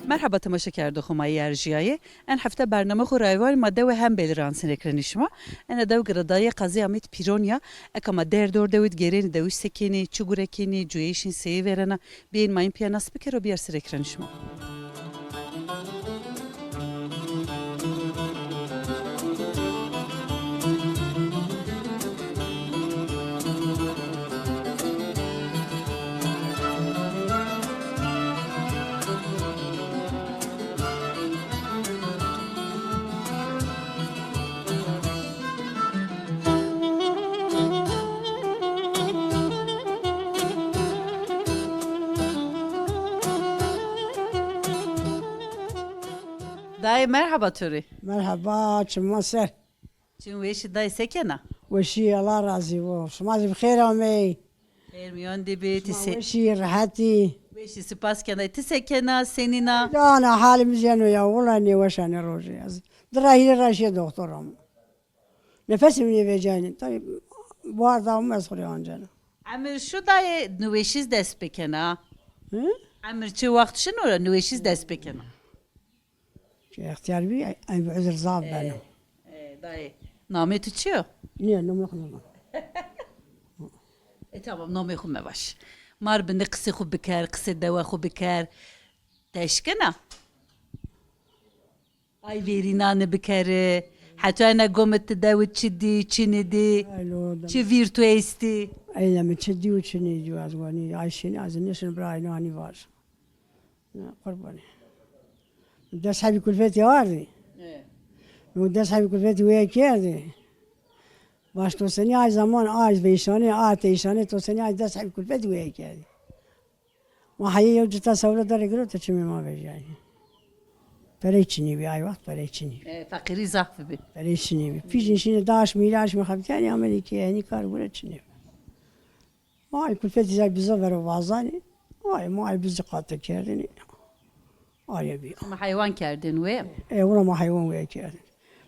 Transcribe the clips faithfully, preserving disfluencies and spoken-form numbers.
Merheba temaşekerdoxê ma yê erjiyayê. En hefte bername xwe raywan ma dewe Hembêl ran sinekrenî şima. Ene dew giradaye qezê Amêd Pîronya. Eka ma der dor dewit gêrênî dewiş sekenî, çi gurekînî, cuyêşîn seyê verena. Biyên ma in piya nas bikero biyar sinekrenî şima. Dayê merhaba to rê. Merhaba, çima ser. Çin weşî dayê sekena? Weşî, Allah razî bo. Şima zî bi xêr amey. Xêr miyan de be, ti Şima se- weşî, rehetî. Weşî, spas kena. Ti sekena, senîna? Dana halimiz yeno ya, wala ne weşa ne rojê. Ez di rahîrê raşiye doktora min. Nefesê min ê vecayne. Tabii buhar da min ez xurê ancena. Emir şu dayê niweşîz dest pekena. Hı? Emir çi wext şino ra niweşîz dest pekena. Ki extiyar bî, em bi uzr zaf beno. E, dayê, namê tu çi yo? Niye, namê xwe nizam. E, tamam, namê xwe me baş. Mar binde qisê xwe biker, qisê dewe xwe biker. Teşkina? Ay vêrînanê bikeri. Heta ene gomit tu dewit çi dî, çi nidî, Alo, çi vîr tu êstî. Eyle mi çi dî û çi nidî, ez wanî, ay şînî, ez nişin bira aynî vaj. Ne, qurbanê. Dest hebî kulfetê ardî. E. Min dest hebî kulfetê wê kerdî. Baş tosenî ay zaman, ay veyşanê, ay teyşanê tosenî ay dest hebî kulfetê wê kerdî. Ma heyê yew cita sewre derê girote çimê ma vejî. Perey çinî bî, ay wext perey çinî bî. E, feqîrî zaf bî. Perey çinî bî. Pîş nişîne daş mîraş mixebitî, yanî Amerîkê, henî kar gure çinî bî. Ay kulfetî zay bizo vero vazanî. Ay ma ay bizi qate kerdinî. Ay bî. Ma heywan kerdin wê? E, wina ma heywan wê kerdin.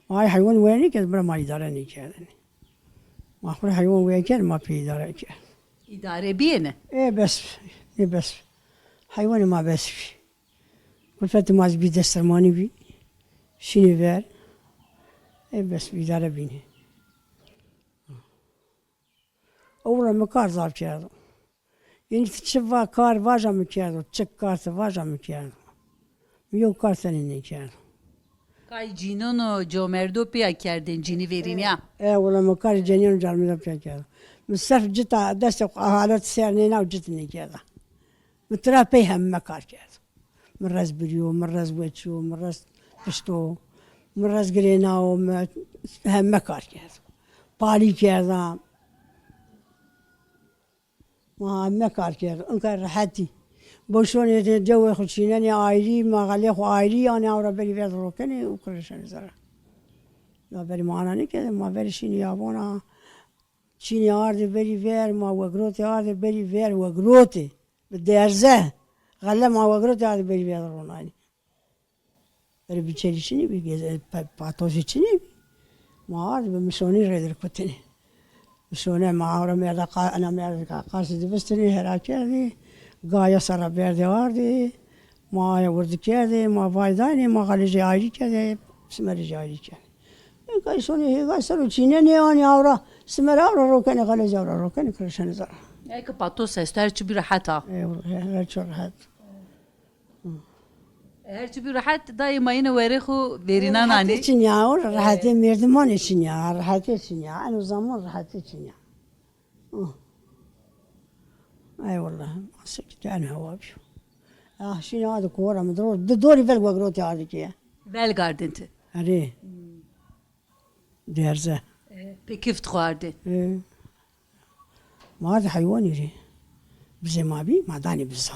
Ma ay heywan wê nîkerd, bira ma îdare nîkerdinî. Ma xwe heywan wê kerd, ma pê îdare kerd. Îdare biyê ne? E, bes, e, bes. Heywanê ma bes bî. Kulfetê ma zî bî destirmanî bî. Şînê ver. E, bes, îdare bîne. Ewro min kar zaf kerdo. Yanî tu çi va kar vaja min kerdo, çi kar tu vaja min kerdo. Min yew kar tenê nêkerdo. Kay cînon û comerdo pêya kerdin, cînî vêrîniya? E, wela min kar cînon carmîda pêya kerdo. Min serf cita destê xwe halet ser nêna û cit nêkerda. Min tira pey hemme kar kerdo. Min rez birîyo, min rez weçiyo, min rez pişto, min rez girênawo, min heme kar kerdo. Palî kerda. Ma heme kar kerdo. Inka rehetî. Boşonê de cewê xwe çînenê ayrî, ma xelê xwe ayrî, yanî awra berî ver rokenê û kirişenê zere. Ya berî ma ana nêkerdê, ma berî şînî yabona. Çînê ardê berî ver, ma wegirotê ardê berî ver, wegirotê. Bi derze. Xele ma wegirotê ardê berî ver ronanî. Berê biçerî çinî bî, geze-, pe-, patozî çinî bî. Ma ardê bi mişonî rê dirkutinê. Mişone ma awre merda qa-, ena merda qarsî divistinê, hera kerdê. Gaya sera berdê ardê. Ma aya wirdi kerdê, ma vay daynê, ma xalê jê ayrî kerdê, simerê jê ayrî kerdê. Ê, kay sonê hêgay ser û çînenê anî awra, simer awra rokenê, xalê jê awra rokenê, kirişenê zara. Eke patos est, her çi bî rehet a. Ê, her çi rehet. Her çi bî rehet, dayê ma yine werê xwe vêrînan anî. Rehetê çin ya, o rehetê merdimanê çin ya, rehetê çin ya, eno zaman rehetê çin ya. Ay wallah, asik ten hava bî. Ah, şînê ardê kora min, di dorî vel wegirotê ardikê. Vel gardin ti? Erê. Derze. Pê kif dixwardin? E. Ma ardê heywanî rê. Bizê ma bî, ma danê biza.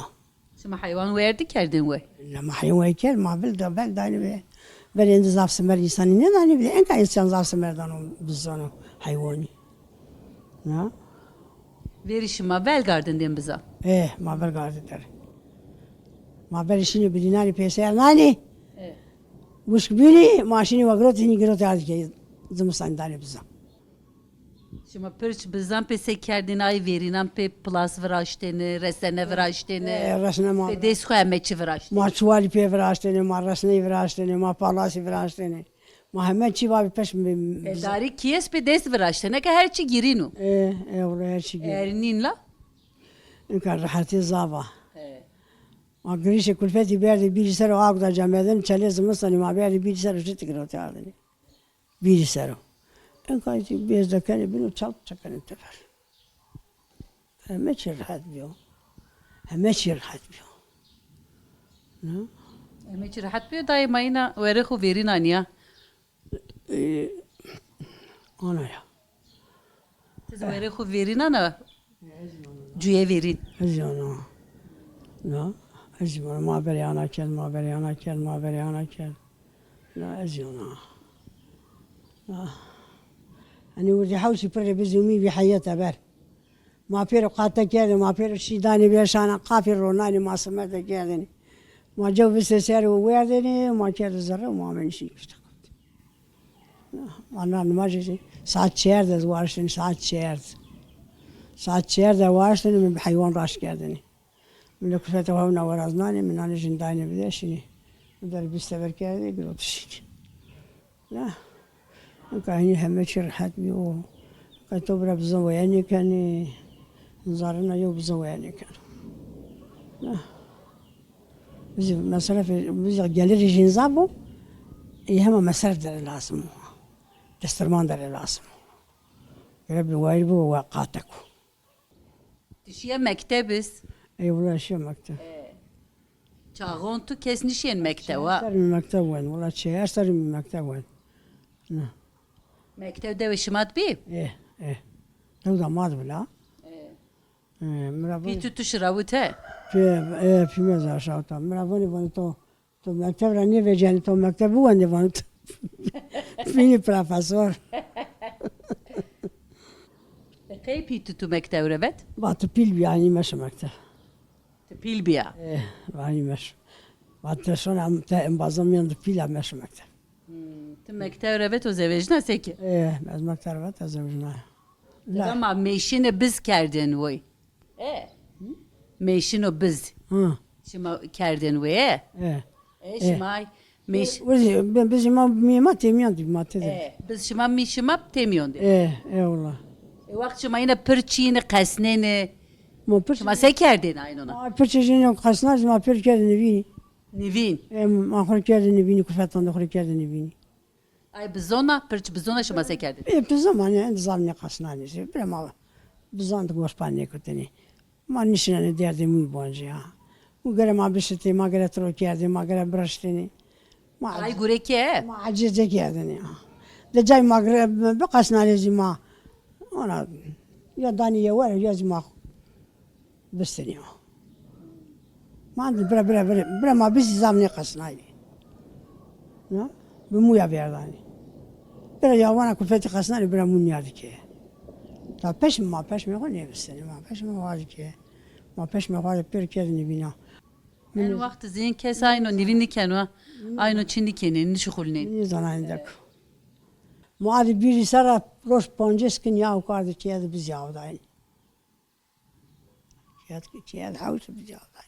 Şima heywan werdî kerdin we? Ne, ma heywan wê kerd, ma vel da, vel danê ve. Vel êndî zaf simer însanî nêdanê ve. Enka însan zaf simer dano bizano heywanî. Na? Verî şima vel gardin dên biza? E, ma vel gardin der. Ma vel şînî birînanî pêser nanî. E. Wişk bînî, ma şînî wegirotê, hînî girotê ardikê zimistan danê biza. Şima pirç bizan pê se kerdin, ay vêrînan pê plas viraştêne, resene viraştêne. E, resne ma- Pê dêst xwe heme çi viraştêne. Ma çiwalî pê viraştêne, ma resneyî viraştêne, ma palasî viraştêne. Ma heme çî va bi peş mi- E, darî kiyes pê dêst viraştêne ke her çi girîn o. E, e, wala her çi girîn. Ernîn la? Inka rehetî zava. E. Ma girîşê kulfetî berdî bîrî ser o ak da cemedin, çelê zimistanî ma berdî bîrî ser o çi tikirotî ardinî. Bîrî ser o. Enka jî bêz dekenê bin û çaw çekenê teber. Heme çî rehet bîyo. Heme çî rehet bîyo. Ne? Heme çî rehet bîyo, dayê ma îna were xwe vêrîn aniya. Ee, ana ya. Ti zî were xwe vêrîn ana. Cuyê vêrîn. Ez jî ana. Na. Ez jî ana. Ma berê ana kerd, ma berê ana kerd, ma berê ana kerd. Na, ez jî ana. Na. Hani wirdî hewşî pirrê bi zûmî vî heyete ber. Ma pêro qate kerdin, ma pêro şîdanê bêşana qafî ronanê ma simete kerdin. Ma cew vistê ser û werdinê, ma kerdin zerre û ma menî şî kişte. Ana nimajê saet çêr de wariştin, saet çêr. Saet çêr de wariştin, min bi heywan raşt kerdinî. Min li kufete hew na weraznanê, min nanê jin dayne bide şinî. Min der bîst sever kerdê, girot şinî. Ya. Ka hinî heme çî rehet bî û ka to bira bizin weye nêkenî. Zarina yew bizin weye nêkenî. Ya. Bizî mesrefê, bizî gelirê jîn zaf bû. Ê hema mesref dere lazim bû. Destirman dere lazim bû. Gere bi wayir bû we qatek. Tu şiye mekteb iz? Ê wila şiye mekteb. Çaxon tu kes nişên mekteb wa? Ser min mekteb wen, wila çeyer ser min mekteb wen. Na. Mekteb dewe şima dibî? Ê, ê. Dew da ma dibila. Ê. Pî tu tu şirawite? Pî, e, pî me zaşawta. Mira vanê vanê to, to mekteb ra nêvecîyanî, to mekteb biwendê vanê to. Pînî profesor. E, qey pî tu tu mekteb re vet? Va tu pîl bî, anî meşe mekteb. Tu pîl bîya? E, anî meşe. Va te şona te embazan miyan di pîla meşe mekteb. Hmm, tu mekteb re vet û zevejna seki? Ê, ez mekteb re vet, ez zevejna. Dema mêşine biz kerdin woy. E. Mêşino biz. Ha. Şima kerdin wê. E. E, şima mêş. Wezî, bi- biz ma mîma têmiyan dî ma tê de. E, biz şima mî şima têmiyon de. E, e wala. E, wext şima yine pir çîne qesnene. Ma pir Şima se kerdin aynona? Ma pir çîne qesna, ma pir kerdin vînî. Nivîn. E, ma xwe kerdin vînî, kufetan de xwe kerdin vînî. Ay bizona, pirç bizona şima se kerdin? E, bizona ne, zam ne qasnanê. Bire ma bizan de goşpan ne kutini. Ma nişinane derdê mû boncî ha. Û gere ma bişitê, ma gere tiro kerdê, ma gere biriştêne. Ma Ay gure ke? Ma ecêze kerdine ha. De cay ma gere biqasnanê zî ma. Ona ya danî ye were ya zî ma. Bistinî. Man di bira bira bira bira ma bizî zam nê qesnayî. Na? Bi mûya verdanî. Bira ya wana kufetî qesnanî bira mû niya dike. Ta peşme ma peşme xwe nêbistinî. Ma peşme xwe dike. Ma peşme xwe de pêr kerdinî bîna. En wext zîn kes ayno nîvî nikeno. Ayno çi nikêne, nişixulnên. Nîzanayî dek. Ma di bîrî sera roj pancês kin ya û kar di çiye di bizî avdayî. Kiyat ki kiyat hewş bi cavay.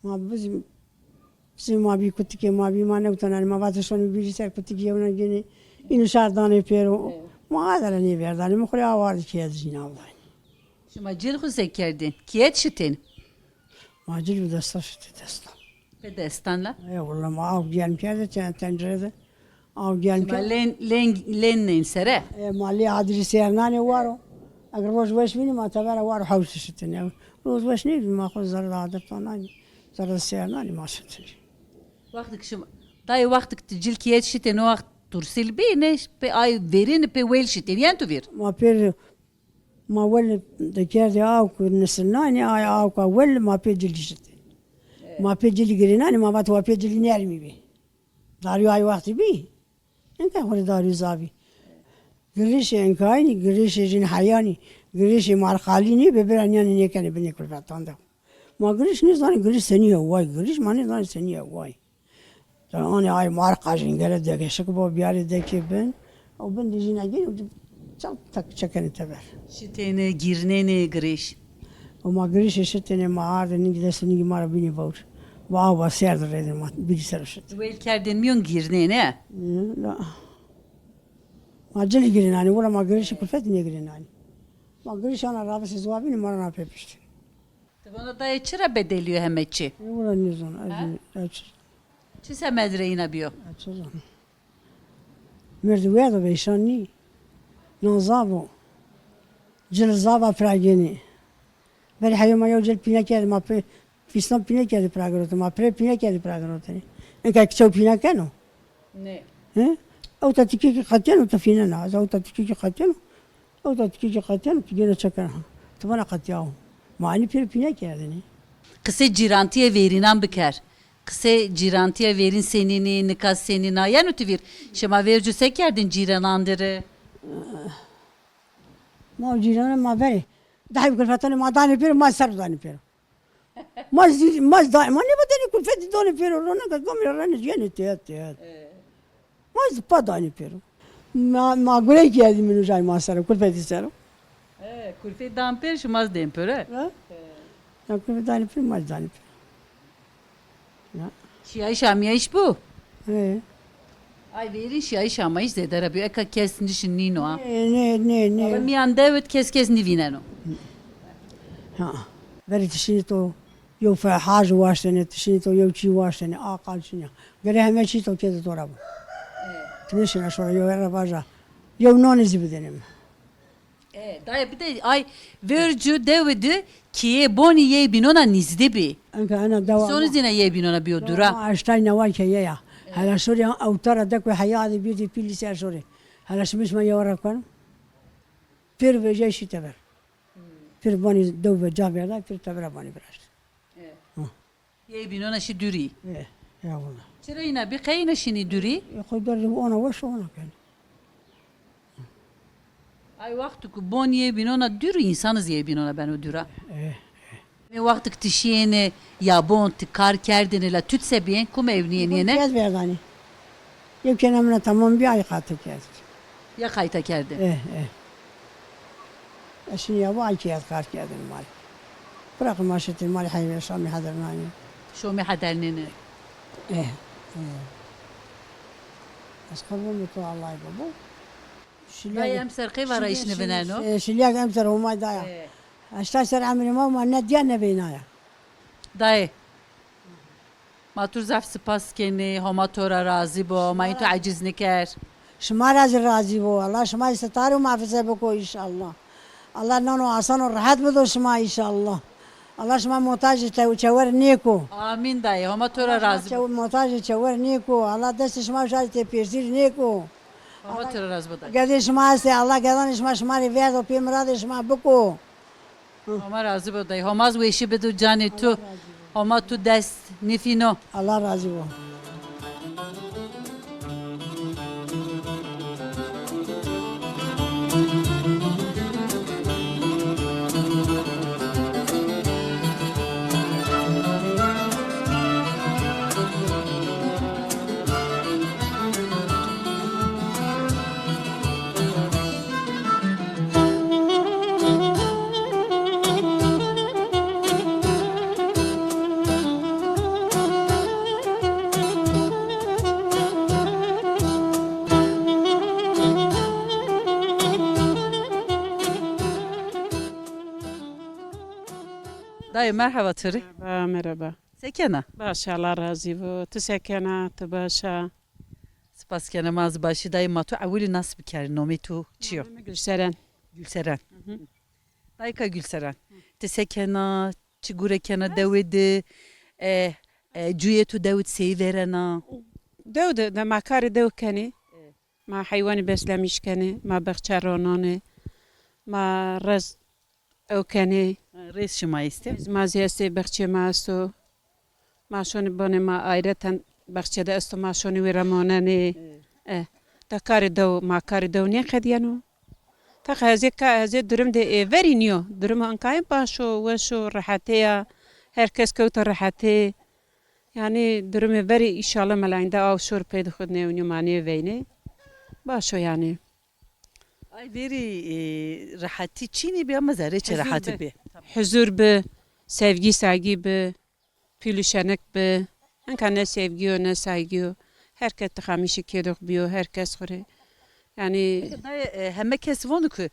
Ma bizim bizim ma bir kutikê ma bir ma ne utanani ma vate şonî bir ser kutikê yewna gene inu şar danê pêro. Ma adara ne verdani mi xure awardi ki ez jina vay. Şima cil xu se kerdin. Kiyet şitin. Ma cil bi desta şiti desta. Bi destan la? E, wala ma av gelm kerde ten tencere de. Av gelm Şima kerde. Lên, lên, lên nên sere? E, ma lê adilî sernanê waro. Eger roj weş bînî ma tevera waro hewş şitinî. Roj weş nêbî ma xwe zerre de adir tananî. Zerre sernanî ma şitinî. Wextik şima, dayê wextik tu cil kiyet şitê no wext tursil bî ne pê ay verîn pê wel şitê yen tu vîr? Ma pêr Ma wel dekerdê awk nisinanê, ay awka wel ma pê cilî şitê. Ma pê cilî girênanê, ma vat wa pê cilî nermî bî. Darî ay wextî bî. Enka xwe darî zavî. Girişê enkaynî, girişê jin heyanî, girişê marxalînî bi bira niyanî nêkenê binê kulfetan de. Ma giriş nêzanî giriş senî ye way, giriş ma nêzanî senî ye way. Anê ay marqa jin gere deke şik bo biyarê dekê bin. Ew bin dijî negîn û çal tak çekenê teber. Şitêne, gîrnêne, girêş. Û ma girêşê şitêne, ma ardê ningî destê ningî ma re bînî vewr. Bi awa sêr de rêdin ma bîrî ser şit. Wêl kerdên miyon gîrnêne? La. Ma cilî girênanî, wela ma girêşê kulfetî nêgirênanî. Ma girêşana rabisê ziwabînî ma re na pê piştî. Ti vana dayê çira bedeliyo heme çi? Ê, wela nêzon, ez Ha? nê-, ez çi Çi semedre îna biyo? Ez çi zon. Merdi wê de veyşan nî. Nan zavo. Cil zava piragênî. Berê heyê ma yew cil pîne kerdî, ma pê fîstan pîne kerdî piragirotin, ma pirê pîne kerdî piragirotin. Enka çew pîne keno? Nê. He? Ew ta tikî ki qetiyeno, ta fîne na. Ew ta tikî ki qetiyeno. Ew ta tikî ki qetiyeno, tu gêne çeker ha. Tu bana qetiya o. Ma enî pir pîne kerdinî. Qisê cîrantiyê vêrînan biker. Qisê cîrantiyê vêrîn senînî, nika senîna. Yeno tu vîr. Şema vêr cû se kerdin cîrenan diri? Ma cîrana ma verê. Dahî kulfetanê ma danê pêro, ma ser danê pêro. Ma zî-, ma zî da-, ma nêba tenê kulfetî danê pêro, ronaka gamê re ne jiyane têhat, têhat. Ee. Ma zî pa danê pêro. Ma, ma gureyekî ez min û jay ma ser o, kulfetî ser o. Ee, kulfetî dan pêr, şima zî dên pêro, e? Ha? Ee. Ya kulfetî danê pêro, ma zî danê pêro. Ya. Şiyayîş amiyayîş bû? Ee. Ay vêrî şiyayîş amayîş zêde re bîyo. Eka kes nişin nîno ha. Nê, nê, nê, nê. Ama miyan dewit kes kes nîvîneno. Ha. Verî tişînî to yew fe-, haj waştene, tişînî to yew çî waştene, a qal çînya. Gere heme çî to kedi to re bû. Evet. Tu nêşîna şora yew erre vaja. Yew nonê zî bidene min. E, dayê bide ay vercû dewi di kiyê bonî yê bînona nîzdî bî. Enka ena dewa Sonî ma. Zîne yê bînona bîyo Dewa dûra. Ma eştay newa keye ya. Hela şorê ewtara de ku heya de bir de pîlî ser şorê. Hela şimiş ma yewa ra kuerim. Pir vejey şî teber. Pir bonî dew ve ca verda, pir tebera bonî viraşt. E. Hı. Yê bînona şî dûrî. E, ya wala. Çira îna bî qey îna şînî dûrî? E, xwe der ona weş ona ken. Ay wextu ku bon yê bînona dûr, însan zî yê bînona beno dûra. E, e. Mê wextik ti şiyêne ya bon ti kar kerdine la tut se biyên, ku me ev niyên yene? Kez verdanî. Yew kena mina tamam bî, ay qate kerd. Ya qayta kerdin? Eh, eh. Ez şîn ya bu ay kiyat kar kerdin mal. Bırakın ma şetin mal hayvan şamî hadernanî. Şomî hadernêne. Eh, eh. Ez qebûl mi to Allah'ı baba. Dayê em ser qey vara işini vineno? Şilyak em ser Homay daya. Eh. Eşta ser emrê ma ma ne diya ne beynaya. Dayê. Ma tu zaf spas kenî, Homa to ra razî bo, ma tu eciz niker. Şima ra zî razî bo. Allah şima sitar û muhafaza biko înşallah. Allah nan û asan û rehet bido şima înşallah. Allah şima muhtac te-, çewer nêko. Amîn dayê, Homa to ra razî bo. Çew-, muhtac çewer nêko. Allah destê şima şarî tê pêrsîr nêko. Homa to ra razî bo dayê. Gedê şima estê, Allah gedanê şima, şima rê verdo pê miradê şima biko. Homa razî bo dayê. Homa zî weşî bido canê tu. Homa tu dest nifîno. Allah razî bo. Dayê, merheba, tu rê? Merheba, merheba. Se kena? Baş, Allah razî bo. Tu se kena? Tu baş a? Spas kena, ma ez baş î. Dayê, ma tu ewilî nas bikerî, nomê tu çi yo? Nomê mi Gülseren. Gülseren. Hı hı. Dayika Gülseren. Hı. Ti se kena, çi gure kena dewê di, e, e, cuyê tu dewê di seyî verena? Dew de, de ma karê dew kenê. E. Ma heywanî beslemîş kenê, ma bexçe ronanê, ma rez ew kenê. Rêz şima estê? Rêz ma zî estê, bexçê ma esto. Ma şonê bonê ma ayreten bexçe de esto, ma şonê wê re monenê. E, te karê dew, ma karê dew nêqediyeno. Teqa hezê ka, hezê durum de ê verî nîyo. Durum ankayê baş o, weş o, rehetê ya. Her kes kewto rehetê. Yanî durumê verî înşallah melayînde aw şor pey de xwe nêwnîyo, ma nêveynê. Baş o yanî. Ay verî e, rehetî çînî bî ama zerê çi Huzur rehetî bi. bî. Huzur bi, sevgi saygı bi, pîl û şenik bi. Hinka ne sevgiyo ne saygıyo. Her kes dixamîşî kêdox biyo, her kes xurê. Yani Dayê, e, heme kes vonu ku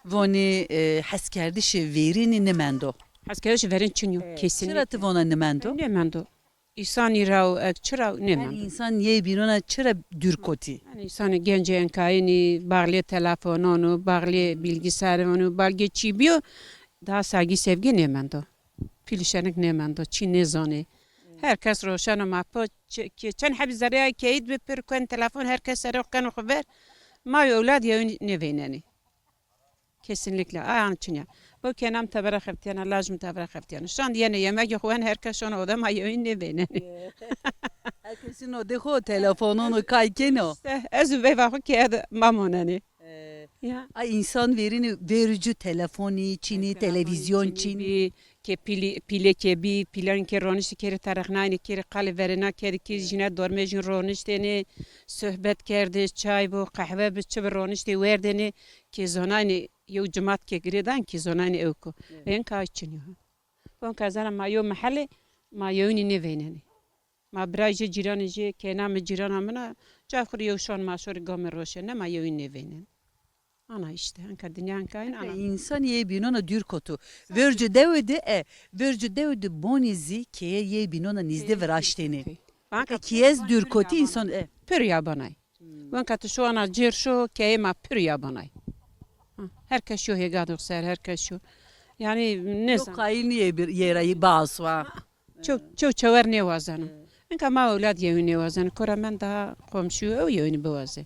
vonî e, heskerdişê verînî nimendo. Heskerdişê verîn çinyo, E, kesinlikle. Çira tu vona nimendo? Nemendo. Îsanî ra û ek çira Yani nemendo. Însan yê bînona çira dûr kotî? Yani insanı gencê enkayinî, bağlê telefonon û bağlê bilgisayarê û bağlê çî biyo, daha saygı sevgi nemendo. Pîl û şenik nemendo, çî nêzanê. Her kes roşeno ma po çi-, ki-, çend hebî zerreyê keyît bi pir kuen telefon, her kes serê xwe keno xwe ver. Ma û ewlad yewîn nêveynenê. Kesinlikle. Ayan çinya. Bo kenam tevera xeftiyana, lajim tevera xeftiyana. Şand yene yemegê xwe wen her kes şon oda ma yewîn nêveynenê. Herkesî nodê xwe telefonon û kay keno. İşte, ez û veyva xwe keye de mamonenê. Ee, Ya. Ay însan verînî vericû telefonî çînî, televîzyon çînî. Bî, ke pîlî, pîlekê bî, pîlenkê roniştî kêrî terexnayne, kêrî qalê verêna, kêrî kê jîne dormê jîn roniştêne, sohbet kerdê, çay bo, qehwe bi, çi bi roniştê werdêne, kê zonayne yew cimat kê girêdan, kê zonayne ew ko. Evet. Vên ka çinî ha. Bon ka zana ma yew mehelê, ma yewînî nêveynenê. Ma birayê jê, cîranê jê, kêna min, cîrana min a, cayê xwe rê yew şan ma şorî gamê roşe, ne ma yewîn nêveynin. Ana işte, enka dinya enka in, ana. Însan yê bînona dûr kotu. Vercû dewe de e, vercû dewe de bonî zî keye yê bînona nîzdê viraştêne. Anka kiyez dûr kotî însan e. Pir yabanay. Wenka tu şo ana cêr şo, keyê ma pir yabanay. Ha, her kes şo hêga dox ser, her kes şo. Yani ne Yok kaîl niye bir yere baswa. Çew, çew çewer nêwazeno. Hinka ma ewlad yewî nêwazeno. Kora men daha komşu ew yewînî biwaze.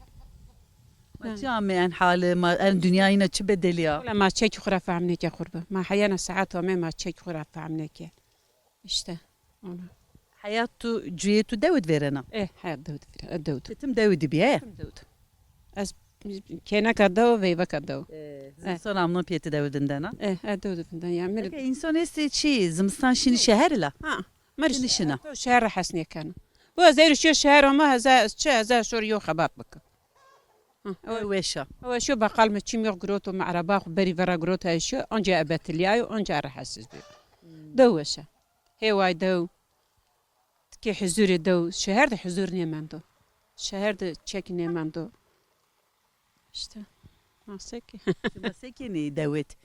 Ma çi ame en hali, ma en dünya yine çi bedeliya? Wala ma çekî xwe ra fehm neke qurbe. Ma heyana saet ame ma çekî xwe ra fehm neke. İşte ona. Heyat tu, cuyê tu dewid verena? Eh, heyat dewid vere, dewid. Tim dewid biye? Tim dewid. Ez kêneka dew, veyveka dew. Eh, zimistan amnon piyeti dewidindena? Eh, eh, dewidindena. Ya, mir Peki insan esti çi, zimistan şini şehir la? Ha, mir Şini şina. Şehir hesnê kena. Bu ez êrişiyo şehir ama heze, çi heze şor yo xebat bıkı. Ha, Ew weşa. Ew şiyo beqal me çîm yox giroto me ereba xwe berî vera giroto ez şiyo, anca ebetiliyayo, anca erehesiz biyo. Dew weşa. Hêway dew. Tikê huzurê dew. Şehir de huzur nêmendo. Şehir de çek nêmendo. İşte. Nasıl ki? Şima sekinî dewet?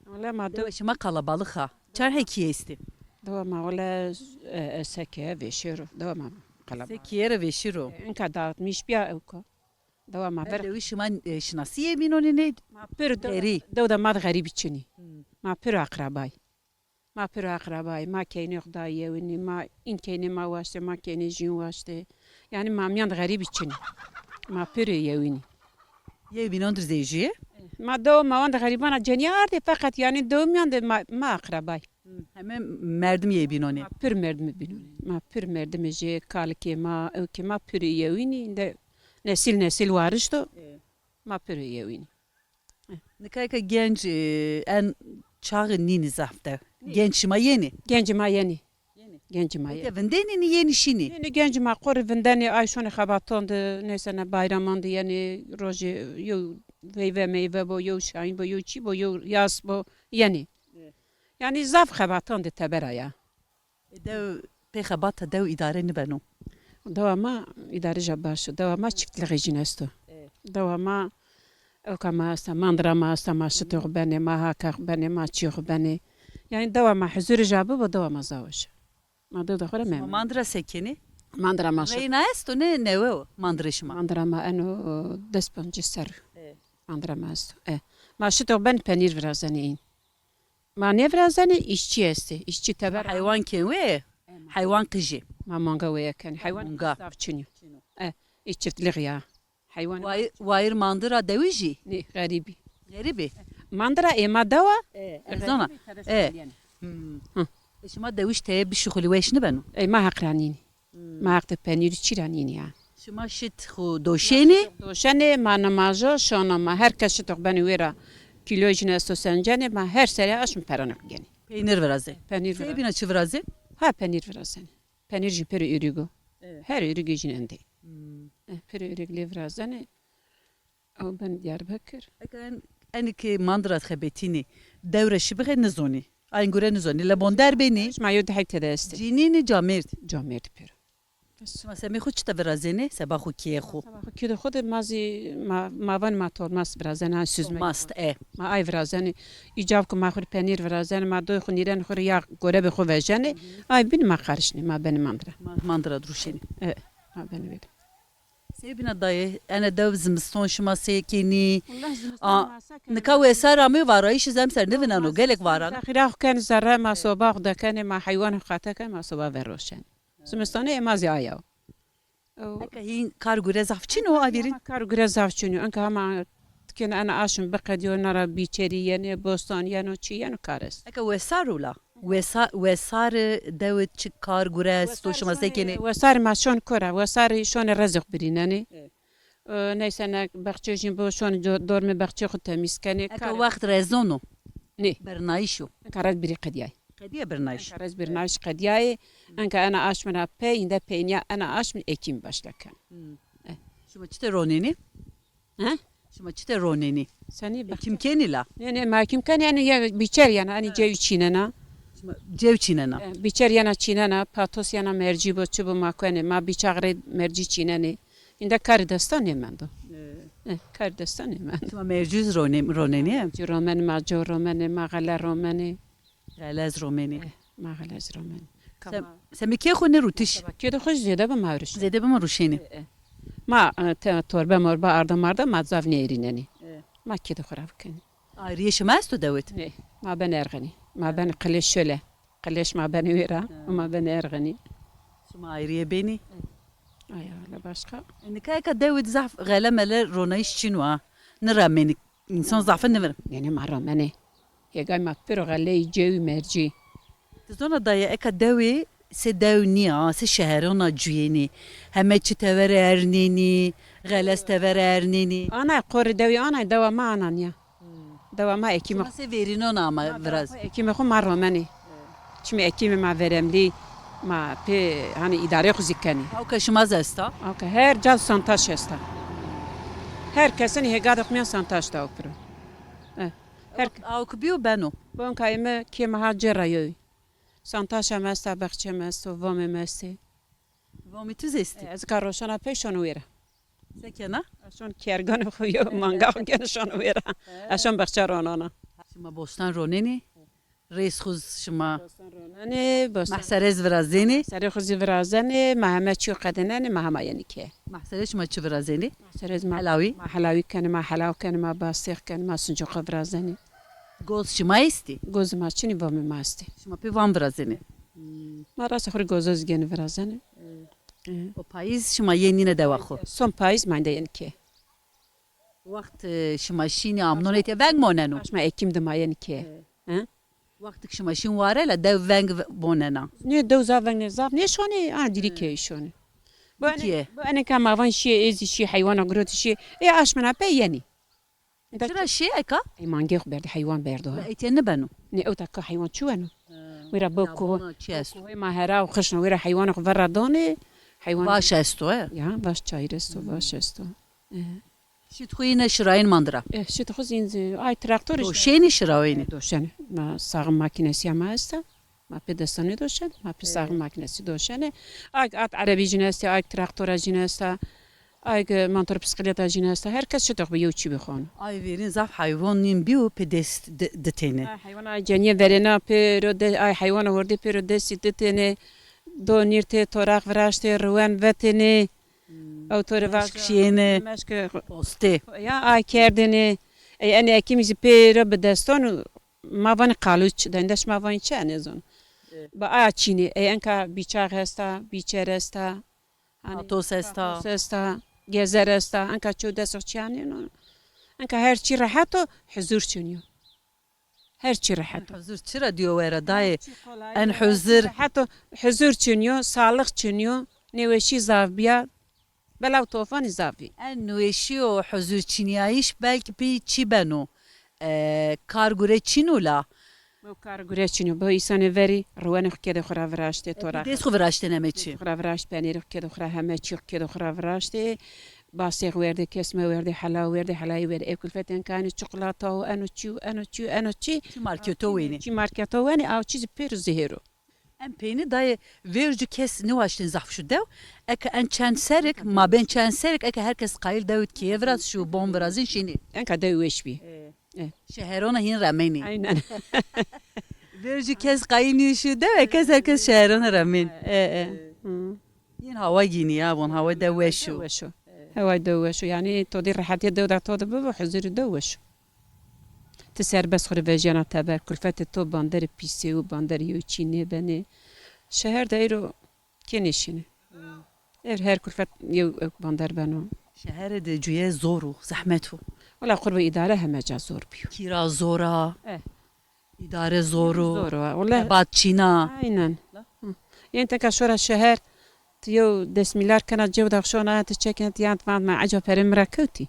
Wala ma dew. Dewe şima kalabalık ha. Çar hekî esti? Dewa ma wala e, e, seke veşiro. Dewa ma kalabalık. Sekiye re veşiro. E, inka dağıtmış biya ewka. Dewa ma ver. Dewi şima e, şinasiyê bînonê ne? Ma pir dew. Eri. Dew da ma de xerîbî çinî. Ma pir akrabay. Ma pir akrabay, ma keynê Xwedayê yewinî, ma în keynê ma waştê, ma keynê jîn waştê. Yani ma miyan de xerîbî çinî. Ma pir yewinî. Yê bînon dir zêjî? Ma dew ma wan de xerîbana ceniya ardê, feqet yani dew miyan de ma, ma akrabay. Heme merdim yê bînonê. Ma pir merdim bînonê. Ma pir merdim jê kalikê ma, ewkê ma pir yewinî, de nesil nesil warişto. Ma pir yewinî. Nikayeke genc e, en çaxi nîni zaf de. Genc şima yeni? Genc ma yeni. Genc ma yeni. Peki vindenî ni yeni şini? Yeni genc ma qori vindenî ay şonê xebaton de, neyse ne bayraman de yeni, rojê yew veyve meyve bo, yew şahin bo, yew çî bo, yew yas bo, yeni. Yani zaf xebaton de tebera ya. Dew pê xebata dew îdare nibeno. Dewa ma îdare ja baş o. Dewa ma çiftliğê jîn esto. Dewa ma ewka ma esta, mandira ma esta, ma şitê xwe benê, ma haka xwe benê, ma çiyê xwe benê. Yani dewa ma huzurê ja bibo, dewa ma zaweş. Ma dew de xwe re mem. Mandira sekinî? Mandira ma şit. Reyna esto ne newe o mandira şima? Mandira ma eno des pancî ser. Mandira ma esto. E. Ma şitê xwe ben penîr virazenê în. Ma nêvirazenê, îşçî estê. Îşçî teber. Heywan kên wê? Heywan qijî. Ma manga wê yeken. Heywan Manga. Zaf çinî. E, î çiftlik ya. Heywan. Wayir, wayir mandira dewî jî? Nê, xerîbî. Xerîbî? Mandira ê ma dewa. E, erzana. E. Hı. E, şima dewiş teye bişuxulî weş nibeno? E, ma heqranînî. Ma heq de penîr û çîra nînî ya. Şima şit xwe doşênê? Doşenê, ma nimajo, şona ma her kes şit xwe benê wê ra kîloy jî ne esto sencenê, ma her serê aşm perane xwe genê. Peynir virazê. Penîr virazê. Sêbîna çi virazê? Ha penîr virazenê. Penîr jî pir ûrîg o. Evet. Her ûrîgê jî endê. Eh, pir ûrîg lê virazenê. Ew ben Diyarbekir. Eke en, en ki mandira xebetînî, dewre şi bixe nizonî. Ayn gure nizonî. Le bonder bênî. Ma yo dehek tede este. Cînînî camêrd. Camêrd pêro. Ma semê xwe çi te virazênê? Seba xwe kiyê xwe. Seba xwe kiyê xwe de ma zî ma, ma van ma tormast virazena süzme. Tormast, e. Ma ay virazeni. Îcav ku ma xwe penîr virazeni, ma doy xwe nîren xwe ya gore be xwe vejeni. Ay bin ma qarişni, ma beni mandira. Ma, mandira druşeni. E, ma beni beni. Sê bîna dayê, ene dew zimiston şima sê kênî? Wallah zimiston A, ma se kene. Nika wê sar amê varayîş zem ser nivinano, gelek varan. Xira xwe ken zerre, ma soba xwe dekene, ma heywan xwe xate ken, ma soba ver roşen. Zimistanê ema zî aya. Ew Eke hîn kar gure zaf çin o avîrin? Kar gure zaf çin o. Enka hema tikên ena aşm biqediyo, nara bîçerî yene, bostan yeno, çi yeno kar est. Eke wesar ola? Wesa-, wesar dewit çi kar gure esto, şima sekene? Wesar ma şon kora, wesar şone rezix birîneni. Evet. E, neyse ne bexçe jin bo şon co-, dorme bexçe xu temiz kene. Eke wext rezon o? Ne. Bernayîş o? Enka rez birî qediyay. Qediye bernayîş. Enka rez birnayîş qediyayê. Enka ena aşmina pey, inde peynîya ena aşmin ekîm başleken. Hmm. Eh. Şima çi te ronênî? He? Şima çi te ronênî? Senî Ekîm kenî la? Ne, ne, ma ekîm kenî, yani ya biçer yani, hani cev çînena. Şima cev çînena? Eh, biçer yana çînena, patos yana mercî bo, çi bo ma kuenê, ma biçax rê mercî çînenê. Inde karê destan nêmendo. Eh. Eh, karê destan nêmendo. Şima mercî ronê-, ronênî? Cî romenê, ma cew romenê, ma xele romenê. Xelez romenê. Eh, ma xelez romenê. Sem-, semê kê xwe ne rûtiş? Kê de xwe zêde bi ma rûş. Zêde bi ma rûşênê. Eh, eh. Ma, eh, te-, torbe morbe arda marda ma zav nêrînenê. Eh. Ma kê de xwe ra bikenê. Ayriyê şima esto dewit? Nê, ma ben erxenî. Ma ben qilê şöyle. Qilêş ma benê wê ra, Ha. Ma benê erxenî. Şima ayriyê bênî? Aya, le başka. Nika eka dewit zaf xele mele ronayîş çin wa. Niramenî, însan zafe nivirin. Yani ma ramenê. Hêgay ma piro xeleyî cewî mercî. Tu zona dayê eka dewê se dew niya, se şeherona cuyênî. Heme çi tevere ernênî, xelez tevere ernênî. Ana qorî dewî ana, dewa ma ana niya. Hmm. Dewa ma ekîme. Şima se vêrînon ama viraz. Ekîme xwe ma romenê. Çimî ekîme ma veremlî, ma pê, hani îdarê xwe zî kenî. Awka şima zî esta? Awka her ca santaş esta. Her kesin hêga de xwe santaş da opiro. Eh, her Awk biyo beno. Bonka eme kê meha cê rayoy. Santaşa me esta, bexçe me esto, vomê me estê. Vomî tu zêstî? Ez ka roşana pey şon wêra. Sekena? Şon kerganê xwe yo, manga xwe gen şon wêra. He. Ez şon bexçe ronana. Şima bostan ronenî? Rêz xuz şima? Bostan ronenê, bostan. Mahserez virazênî? Mahserê xwe zî virazenê, ma heme çî qedinenê, ma hema yenî ke. Mahserê şima çi virazênî? Mahserez ma. Helawî? Ma helawî kenê, ma helaw kenê, ma bastêx kenê, ma sincoqa virazenê. Goz şima estî? Goz ma çinî, vomê ma estê. Şima pê van virazenê? Ma rastê xwe rê goza zî genî virazenê. Hı. O payîz şima yê nîne dewa xwe? Son payîz ma inde yên ke. Wext, e, şima şînî amnonê te veng moneno? Şima ekîm de ma yên ke. Hı. Hı? Wextik şima şîn ware la dew veng v-, bonena? Nê dew zaf veng nê, zaf nê şonê, a dîrî ke şonê. Bu ene, bu ene ka ma van şiyê, êzî şiyê, heywana girotî şiyê. Ê aşmina pey yenî. Çira şê eka? Ey mangê xwe berde, heywan berdo ha. Ey tê nibeno? Ne, ew ta ka heywan çi weno? Wira bo kuho, kuhoy ma hera û xişna wira heywana xwe vera donê. Heywan. Vaş esto, e? Ya, vaş çayir esto, vaş esto. E. Şit xwe yine şirayên mandira. E, şit xwe zîn zî, ay traktor işte. Doşênî şirawênî. E, doşenê. Ma saxim makinesiya ma esta. Ma pê destanê doşen, ma pê saxim makinesi doşenê. Ayk at erebî jî neste, ayk traktora jî nesta. Ayk mantor bisikleta jî nesta. Her kes çi dox bi yew çî bixon. Ay vêrin zaf heywan nîn bî û pê dest di-, ditêne. Ay heywan ay ceniyê verêna pê ro de, ay heywana hordê pê ro destî ditêne. Do nîr tê toraq viraştê, riwen vetêne. Ew to re vajo. Meşk şiyêne. Meşk. Postê. Ya, ay kerdêne. Ey, enê ekîmî zî pê re bi destan û ma vanê qalûç. Dende şima vanê çi, ez nêzon. Bi aya çînê. Ey, enka bîçax esta, bîçer esta. Hani patos esta. Patos esta, gezer esta. Enka çew desox çi anêno. Enka her çî rehet o, huzur çinyo. Her çi rehet. En huzur çira diyo were dayê? En huzur. Rehet o, huzur çinyo, sağlık çinyo, nêweşî zaf biya, bela û tofanî zaf bî. En nêweşî û huzur çiniyayîş belkî pî çi beno? E, kar gure çin û la? Bo kar gure çinyo, bo îsanê verî riwenê xwe kedê xwe ra viraştê, tora. Dês xwe viraştê neme çi? Xwe ra viraşt, penêrê xwe kedê xwe ra, heme çî xwe kedê xwe ra viraştê. Basêx werdê, kesme werdê, hela werdê, helayê werdê. Ev kulfetên kanî çikolata û eno çî û eno çî û eno çî. Çi marketo wênê. Çi marketo wenê, aw çî zî pêro zihêro. Em peynî dayê vêr jû kes niwaştin zahf şu dew. Eke en çend serik, ma bên çend serik, eke her kes qayil dewit kiyê viraz şu bon virazin şînî. Enka dew weş bî. Eh. Şeherona hîn remenî. Aynen. Vêr jû kes qayil nî şu dew, kes her kes şeherona remên. E, e. Hmm. Yên hawa gînî ya, bon hawa de weş û. Weş o. Heway de weş o. Yani to dî rehetiyê dew da to de bibo, huzurî de weş o. Ti serbest xwe vejiyana teber, kulfetê to banderê pîsê û banderê yew çî nêbenê. Şeher de îro kê nêşîne. Ev her kulfet yew ew bander beno. Şeherê de cuye zor û zehmet û. Wela qurbe îdare heme ca zor bîyo. Kîra zor a. Eh. Îdare zor û. Zor a. Wela. Tebat çîna. Aynen. Yên teka şora şeher, tu yew desmîlar kena cew daxşona, tu çekin, tu yan tu van me eca pere min re kewtî.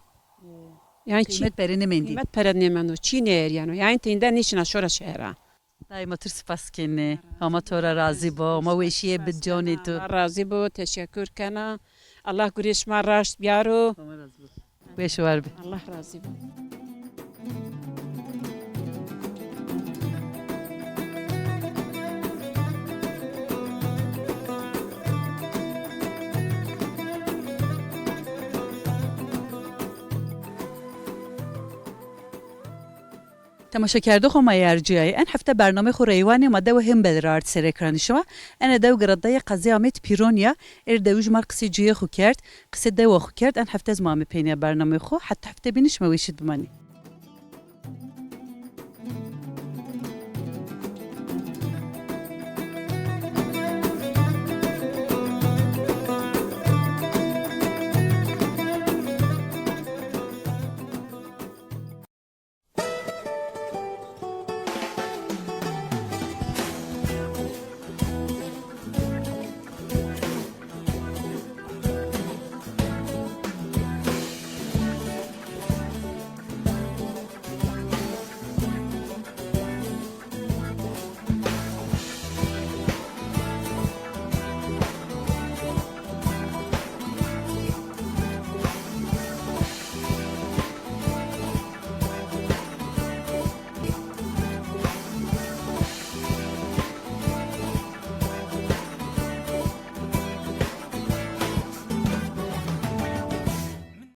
Yani çî. Qîmet pere nemendî. Qîmet pere nemendo. Çî neyeriyano. Yani teyinde nêşina şora şehera. Daîma tu spas kene. Hama to re razî bo. Ma weşiyê bi canê tu. Allah razî bo, teşekkür kena. Allah gurê şima raşt biyaro. Weş û war be. Allah razî bo. Temaşekerdoxê ma yê erciyayê, en hefte bernameyê xo Reywanê ma dewe hin bedra ard ser ekranê şima. Ene dew giredayê qezê Amed Pîroniya, êr dewij mar qisê ciyê xo kerd, qisê dewa xo kerd, en hefte ez ma me peynîya bernameyê xo, heta hefte bînî şima weşîd bimanî.